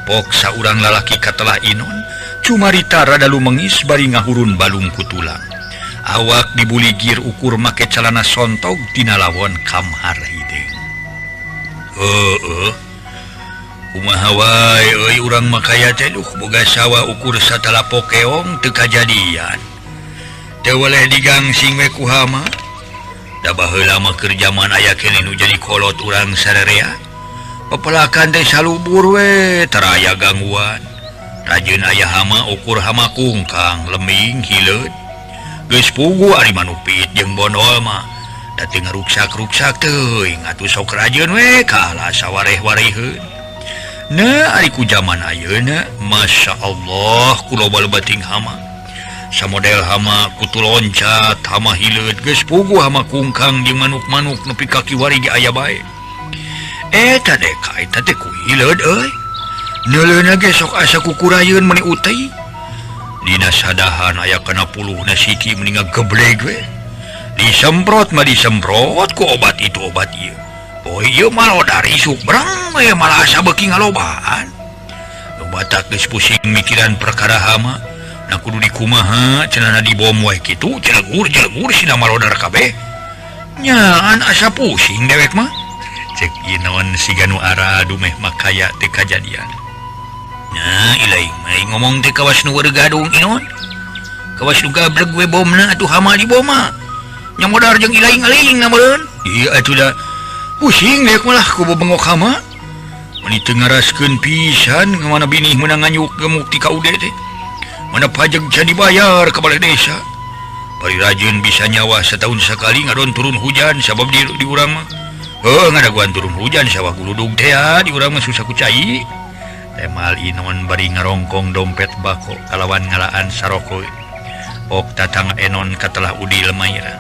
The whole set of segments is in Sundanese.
Pok saurang lalaki katelah Inon cumarita rada lumengis bari ngahurun balung ku tulang. Awak dibuligir ukur make calana sontog tina lawon kamhar hideung. Heueuh. Kumaha wae euy urang mah kaya teh duh boga sawah ukur satalapok keong teu kajadian. Teu weleh digangsing we ku hama. Da baheula mah keur jaman aya keneh nu jadi kolot urang sarerea. Pepelakan teh salubur we tara aya gangguan. Rajin aya hama ukur hama kungkang leming hileud. Geus puguh ari manuk piit jeung bondol mah. Da teu ngaruksak-ruksak teuing atuh sok rajin we kalah sawareh-wareheun. Nah ari ku jaman ayeuna Masya Allah ku loba lebating hama. Samodel hama kutu loncat, hama hileud geus puguh hama kungkang jeung manuk-manuk nepi ka kiwari ge aya bae. Eta deka eta teh ku hileud euy. Neuleuna ge sok asa kukurayeun meuni utei. Dina sadahan aya kana puluhna siki meni ngagebleg we. Disemprot mah disemprot ku obat itu obat ieu. Oh ieu mah lodar isuk brang we malah asa beuki ngalobaan. Nu batak geus pusing mikiran perkara hama. Na kudu dikumaha cenah dibom wae kitu jelegur-jelegur sina malodar kabeh. Nyaan asa pusing dewek mah. Cek Inon siga nu aradu meh makaya teh kajadian. Nah ilaing mah ngomong teh kawas nu gadung Inon. Kawas nu gableg we bomna atuh hama diboma. Nya modar jeung ilaing-aling na meureun. Ieu atuh da pusing dewek mah lah ku bebengok hama. Meuni teu ngaraskeun pisan mana binih meunang nganyuk gemuk ti ka ude teh. Mana pajak can dibayar ka balai desa. Bari rajin bisa nyawa setahun sekali ngadon turun hujan sabab di urang mah. Heuh ngadaguan turun hujan sawah guludug teh di urang mah susah ku cai. Temal Inon bari ngarongkong dompet bako kalawan ngalaan saroko. Ok tatang Enon katelah Udil Maira.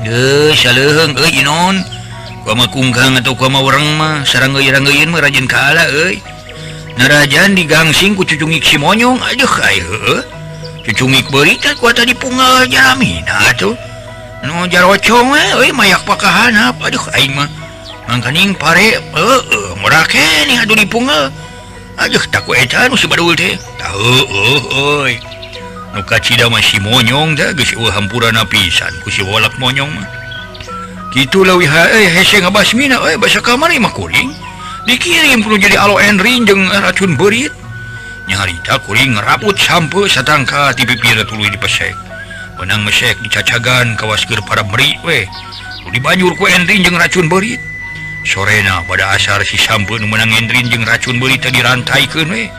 Deuh saleuheung euy Inon. Kumaha kungkang atau kumaha wereng mah sarangeuy-rangeuyeun mah rajin kaala euy. Narajan digangsing ku cucungik si monyong aduh ai heueuh. Cucungik beurit teh kuat tadi punggal jaramina atuh. Nu jarocong we euy mayak pakahanap aduh aing mah. Mangkaning pare heueuh murah keneh atuh dipunggal. Aduh tak ku eta nu si badul teh. Tah heueuh euy. Nu kacida mah si monyong teh geus eueuh hampurana pisan ku si wolak monyong mah. Kitu leuwih euy hese ngabasmina euy basa kamari mah kuring. Dikirim kudu jadi alo enrin jeung racun beurit. Nyarita kuring ngeraput sampe satangka ti pipir tuluy dipesek. Menang mesek dicacagan kawas keur para meri we. Nu dibanjur ku enrin jeung racun beurit. Sorena pada asar si sampe nu meunang endrin jeung racun beurit teh dirantaikeun we.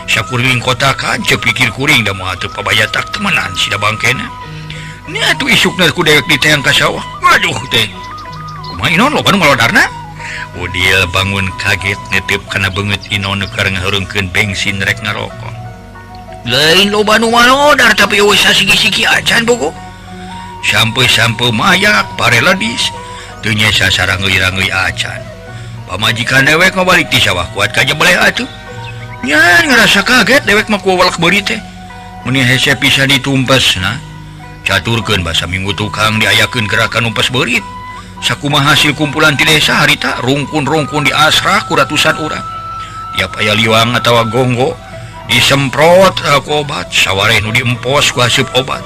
Sakuring kotakan ceuk pikir kuring da moal teu pabayatak temenan si da bangkena. Nya atuh isukna ku dewek diteang ka sawah. Waduh teh. Kumaha Inon loba nu ngalodarna? Udil bangun kaget netep kana beungeut Inon nu keur ngaheurengkeun bensin rek ngarokok. Lain loba nu malodar tapi eueuh sasigi-sigi acan bogo. Sampe-sampe mayak pare ledis. Teu nyesa sarangeuy-rangeuy acan. Pamajikan dewek mah balik ti sawah kuat ka jebeleh atuh. Nyan ngarasa kaget dewek mah ku walak beuri teh. Meuni hese pisan ditumpesna. Caturkeun basa minggu tukang diayakeun gerakan numpas beurit. Sakumaha hasil kumpulan ti desa harita rungkun-rungkun diasrah ku ratusan urang. Tiap aya liwang atawa gonggo disemprot ku obat, sawareh nu diempos ku haseup obat.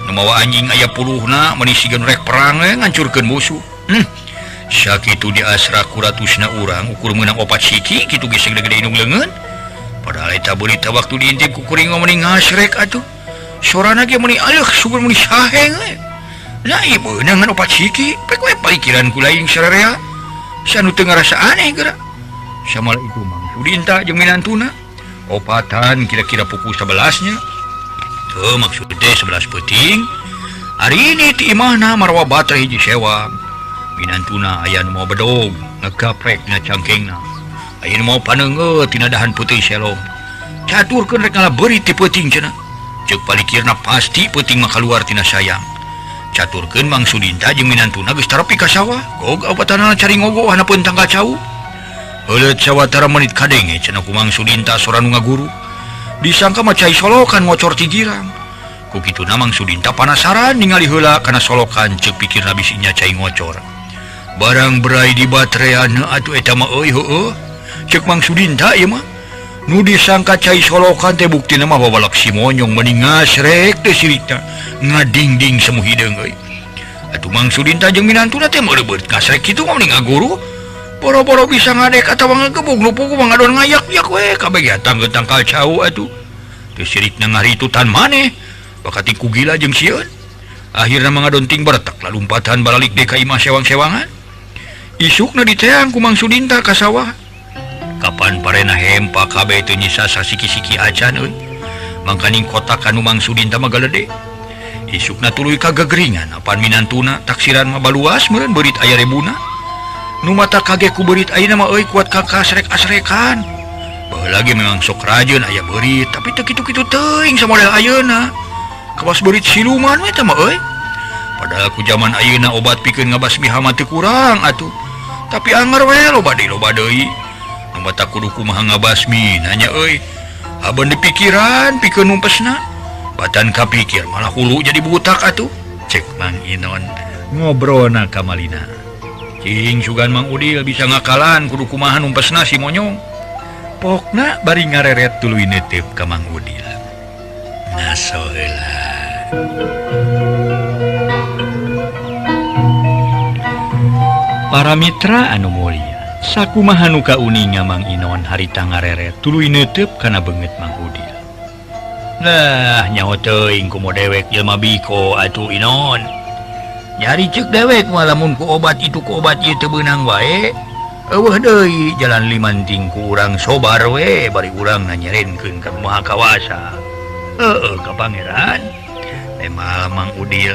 Nu mawa anjing aya puluhna meuni siga nu rek perang we ngancurkeun musuh. Sakitu diasrah ku ratusna urang ukur meunang opat siki kitu ge sagede-gede indung leungeun. Padahal eta berita waktu diintip ku kuring mah meuni ngasrek atuh. Sorana ge meuni aleuh subur meuni saheng we. Lah ieu beunang ngan opat siki, pek we palikiran ku lain sararea. Sanu teu ngarasa aneh geura. Samalah itu Mang Sudinta jeung minantuna. Opatan kira-kira pukul 11 nya. Teu maksud teh 11 peuting. Hari ini ti imahna marwa baterai hiji sewang. Minantuna aya nu mau bedog, ngegaprek na cangkengna. Aya nu mau paneungeuh tina dahan putih selong. Caturkeun rek ngala beurit ti peuting cenah. Ceuk palikirna pasti peuting mah kaluar tina sayang. Caturkeun Mang Sudinta jeung minantuna geus tarepi ka sawah. Gog obatanana cari ngogo hanapeun tanggal cau. Heuleut sawatara menit kadenge cenah ku Mang Sudinta sora nu ngaguru. Disangka mah cai solokan ngocor ti girang. Ku kituna Mang Sudinta panasaran ningali heula kana solokan ceuk pikirna bisi nya cai ngocor. Barang berai di batereana atuh eta mah euy heueuh. Cek Mang Sudinta ieu mah. Nu disangka cai solokan teh buktina mah babalak si monyong meni ngasrek teh sirikna ngadingding semu hideung euy. Atuh Mang Sudinta jeung minantuna teh meureubeuh ngasrek kitu mah mending ngaguru. Boro-boro bisa ngadek atawa ngagebug nu puguh mah ngadon ngayak-yak we kabeh ge tanggeut tangkal cau atuh. Teh sirikna ngaritutan maneh bakati ku gila jeung sieun. Akhirna mah ngadonting bertek lalumpatan balalik deui ka imah sewang-sewangan. Isukna diteang ku Mang Sudinta ka sawah. Kapan parena hempa kabeh teu nyisa sasiki-siki acan euy. Mangkaning kotak anu Mang Sudinta mah galede. Isukna tuluy ka gegeringan apan minantuna taksiran mah baluas meureun beurit aya rebuna. Nu mata kage ku beurit ayeuna mah euy kuat ka kasrek-asrekan. Baheula ge memang sok rajeun aya beurit tapi teu kitu-kitu teuing samodel ayeuna. Kawas beurit siluman we tah mah euy. Padahal ku jaman ayeuna obat pikeun ngabasmi hama teu kurang atuh. Tapi anger we loba deui loba deui. Nu mata kudu kumaha ngabasmi nanya euy. Haben dipikiran pikeun numpesna. Batan kapikir malah hulu jadi butak atuh. Cek Mang Inon ngobrolna ka Malina. Cing sugan Mang Udil bisa ngakalan kudu kumaha numpesna si monyong. Pokna bari ngareret tuluy neuteup ka Mang Udil. Ngaso heula. Para mitra anu mulia, sakumaha nu kauninga Mang Inon harita ngareret tuluy neuteup kana beungeut Mang Udil. Lah nyaho teuing kumaha dewek jelema biko atuh Inon. Nyari ceuk dewek mah lamun ku obat itu ku obat ieu teu beunang wae. Eueuh deui jalan limanting ku urang sobar we bari urang nanyerenkeun ka Maha Kawasa. Heeh ka Pangeran. Emal Mang Udil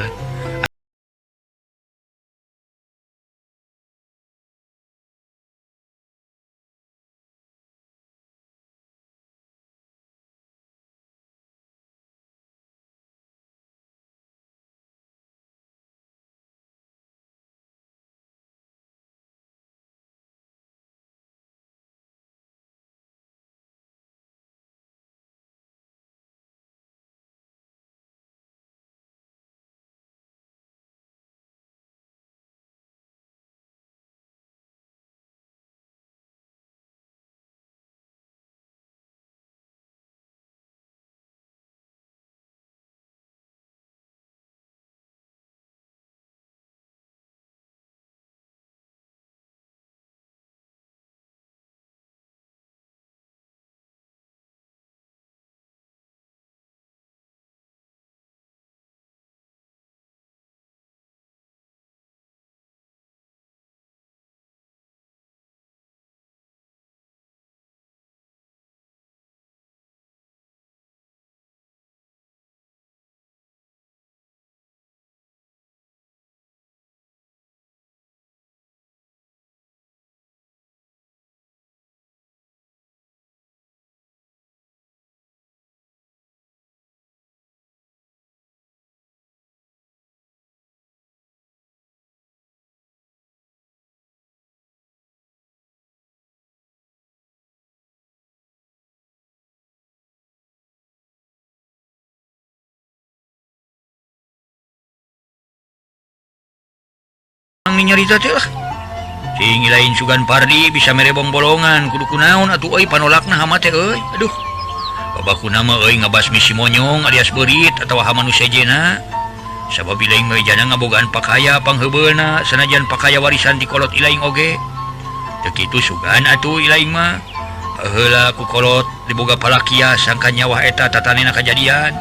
nyarita teh lah. Cing lain sugan Pardi bisa mere bongbolongan kudu kunaon atuh euy panolakna hama teh euy. Aduh. Babakuna mah euy ngabasmi si monyong alias beurit atawa hama nu sejena. Sabab ilaing mah jana ngabogaan pakaya pangheubeulna sanajan pakaya warisan ti kolot ilaing oge. Teu kitu sugan atuh ilaing mah. Baheula ku kolot diboga palakia sangka nyawah eta tatanena kajadian.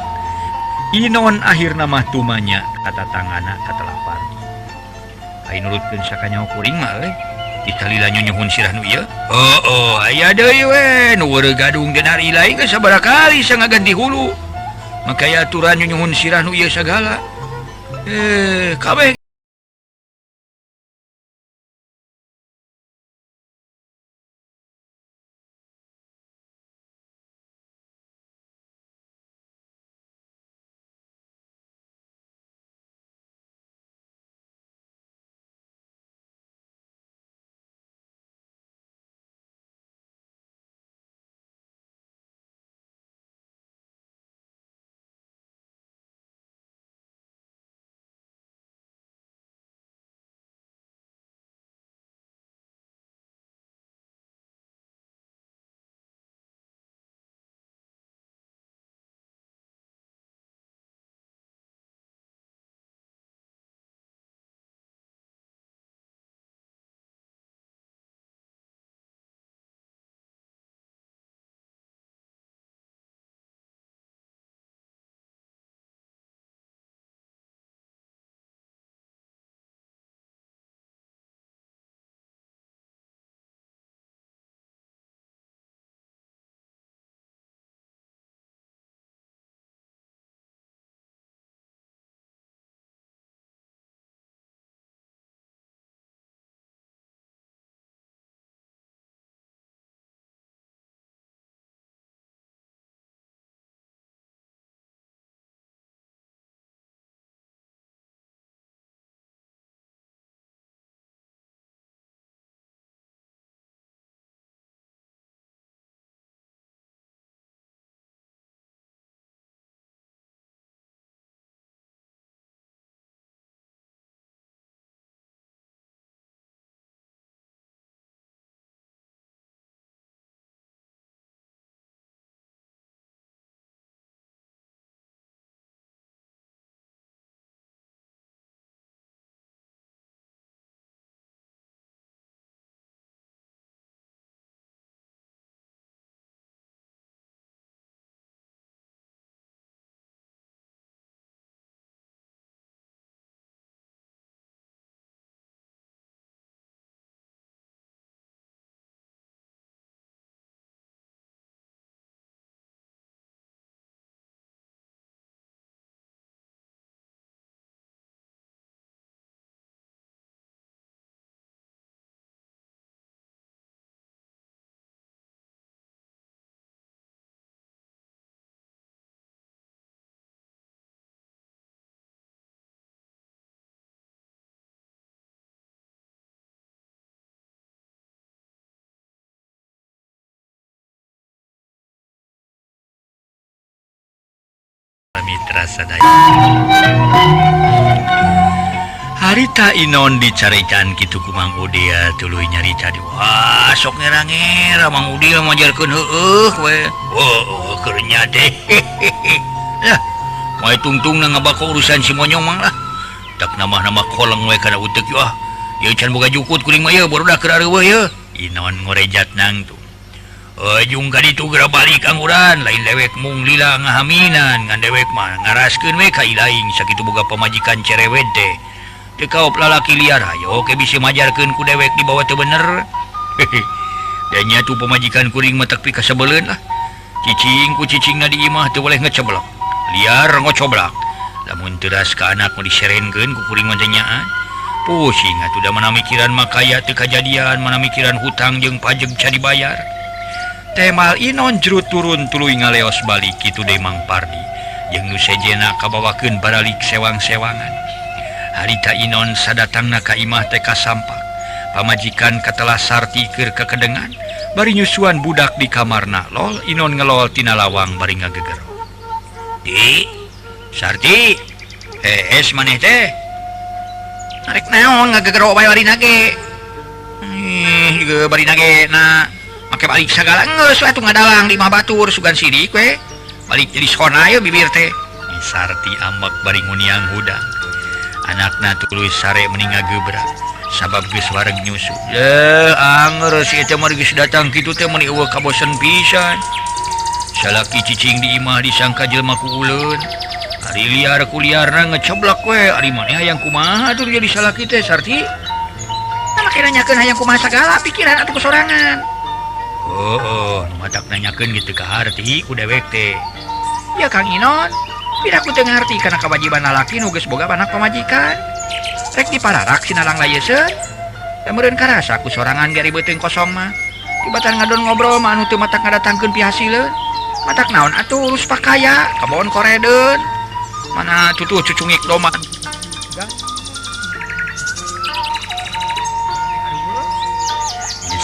Inon akhirna mah tumanya kata tangana kata lapar. Ai nurutkeun sakanyaho kuring mah euy. Ditalila nyunyuhun sirah nu ieu. Oh, aya deui we nu weureu gadung denar ilaing geus sabaraha kali sangaganti hulu. Makaya aturan nyunyuhun sirah nu ieu sagala. Kabeh mitra sadaya. Harita Inon dicarikan kitu ku Mang Udil tuluy nyarita di wah sok ngerang-ngera Mang Udil majarkeun heueuh we. Oh, keur nya teh. Lah, moe tungtungna ngabako urusan si Monyong mang lah. Tak nama-nama koleng we kana uteuk ah. Ieu can boga jukut kuring mah ieu barudak keur areuweuh ieu. Inon ngorejat nang tuh. Ujung ka ditu geura balik angguran lain dewek mung lila ngahaminan ngan dewek mah ngaraskeun we ka ilaing sakitu boga pamajikan cerewet teh. Teu kaop lalaki liar hayo ke bisi majarkeun ku dewek dibawa teu bener. Da nya tu pamajikan kuring mah tepi kasebeleun lah. Cicing ku cicingna di imah teu boleh ngeceblok. Liar ngocoblak. Lamun teu ras ka anak mah diserenkeun ku kuring mah teh nyaan. Pusing atuh da mana mikiran mah kaya teu kajadian, mana mikiran hutang jeung pajeg can dibayar. Temal Inon jero turun tuluy ngaleos balik kitu deui Mang Pardi jeung nu sejena kabawakeun baralik sewang-sewangan. Harita Inon sadatangna ka imah teh kasampak. Pamajikan katelah Sarti keur kakedengan bari nyusuan budak di kamarna. Lol Inon ngelol tina lawang bari ngagegero. Di Sarti, hees maneh teh. Arek naon ngagegero bae barina ge. Ih, barina ge na make balik sagala geus we atuh ngadalang di imah batur sugan sidik we. Balik jadi sona ieu bibir teh. Sarti ambek bari nguniang hudang. Anakna tuluy sare meni ngagebrak sabab geus wareg nyusu. Leuh anger si eta mah geus datang kitu teh meuni eueuh kabosen pisan. Salaki cicing di imah disangka jelema ku uleun. Ari liar ku liarna ngeceblak we. Ari maneh hayang kumaha atuh jadi salaki teh Sarti? Tah make nanyakeun hayang kumaha sagala pikiran atuh kusorangan. Oh, nu matak nanyakeun kitu ka harti ku dewek teh. Ya Kang Inon, pira ku teu ngarti kana kewajiban lalaki nu geus boga anak pamajikan. Rek dipararak sinalang layeseun. Da meureun karasa ku sorangan ge ribeuteung kosong mah. Tibatan ngadon ngobrol mah anu teu matak ngadatangkeun pihasileun. Matak naon atuh urus pakaya, kabon koredeun. Mana tutuh cucungik doma.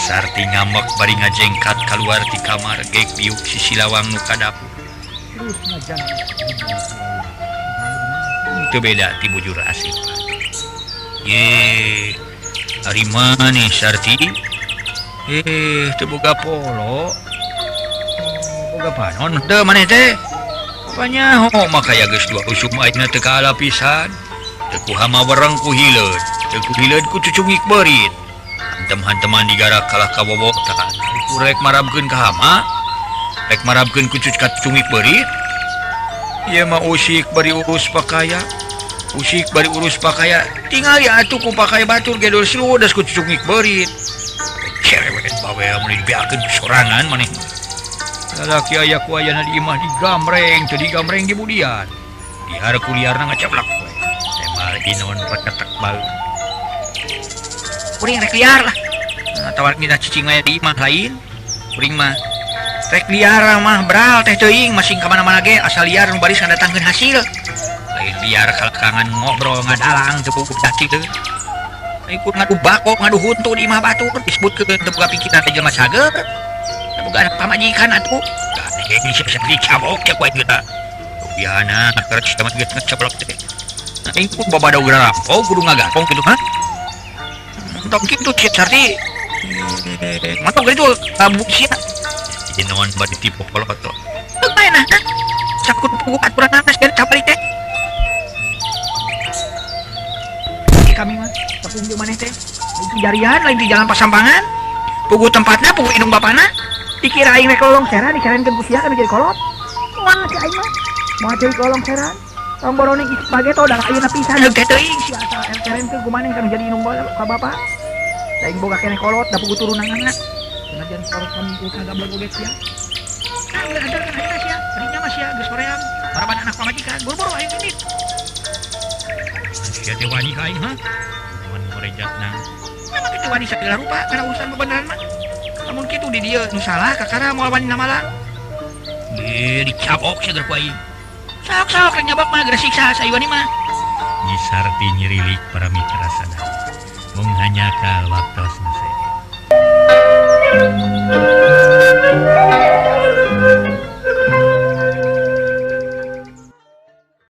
Sarti ngambek bari ngajengkat kaluar ti kamar gek biuk sisi lawang nu ka dapur. Terus ngajang. Teu beda ti bujur asih. Ye, ari maneh Sarti? Teu boga polo. Boga panon teu maneh teh. Panyaho mah kaya geus dua usum ayeuna teu kaala pisan. Teu ku hama wereng ku hileud, teu ku hileud ku cucungik beurit. Hantem-hanteman digarak kalah kabobotan. Ku rek marabkeun ka hama, rek marabkeun ku cucungik beurit. Ieu mah usik bari urus pakaya. Usik bari urus pakaya. Tingali atuh ku pakaya batur gedol sludes ku cucungik beurit. Cerewet bawel mun dibeakeun sorangan maneh. Lalaki aya ku ayana di imah digamreng, teu digamreng di budian. Dihar ku liarna ngacablak we. Temal Inon reketek baeun. Kuring rek liar lah. Nah, tawar kita cicing we di imah lain. Kuring mah rek liar mah bral teh teuing masing ka mana-mana ge asal liar nu baris ngadatangkeun hasil. Lain liar kalakangan ngobrol ngadalang teu puguh daki teu. Ikut ngadu bako ngadu huntu di imah batur disebutkeun teu boga pikiran teh jelema sager. Boga anak pamajikan atuh. Gane siap-siap dicabok cek wae geus. Rupiahna keur cuma geus ngeceblok teh. Nah, ikut babadog rampok kudu ngagapong kitu ha. Entong kitu cek Sarti. Mantong kitu kabuk sia. Inon bari tipu poloto. Lumayan nah. Cakut puguh aturan anas dari capari teh. Kami mah tepung jeung maneh teh. Lain jarian lain di jalan pasampangan. Puguh tempatna puguh indung bapana. Dikira aing rek lolong seran disarankeun ku sia kan jadi kolot. Moal si aing mah. Moal deui kolong seran. Tong borone geus bageto da ayeuna pisan heug teh teuing sia asal serankeun ku maneh kan jadi indung ka bapa. Aing boga keneh kolot da puguh turunanana. Senajan kolot kami ku kagablek oge sia. Nah, ulah ajarkeun ayeuna sia. Berinya mah sia geus hoream. Maraban anak pamajikan buru-buru aing indit. Sia teh wani ka aing ha? Mun ngorejatna. Memang kitu wani sagala rupa kana urusan bebeneran mah. Lamun kitu di dieu nu salah kakara moal wani namalang. Ye dicabok sia ku aing. Sok-sok rek nyabok mah geus siksa sayuani mah. Nyi Sarti nyirilik para mitra sadaya. Mung hanya ka waktosna.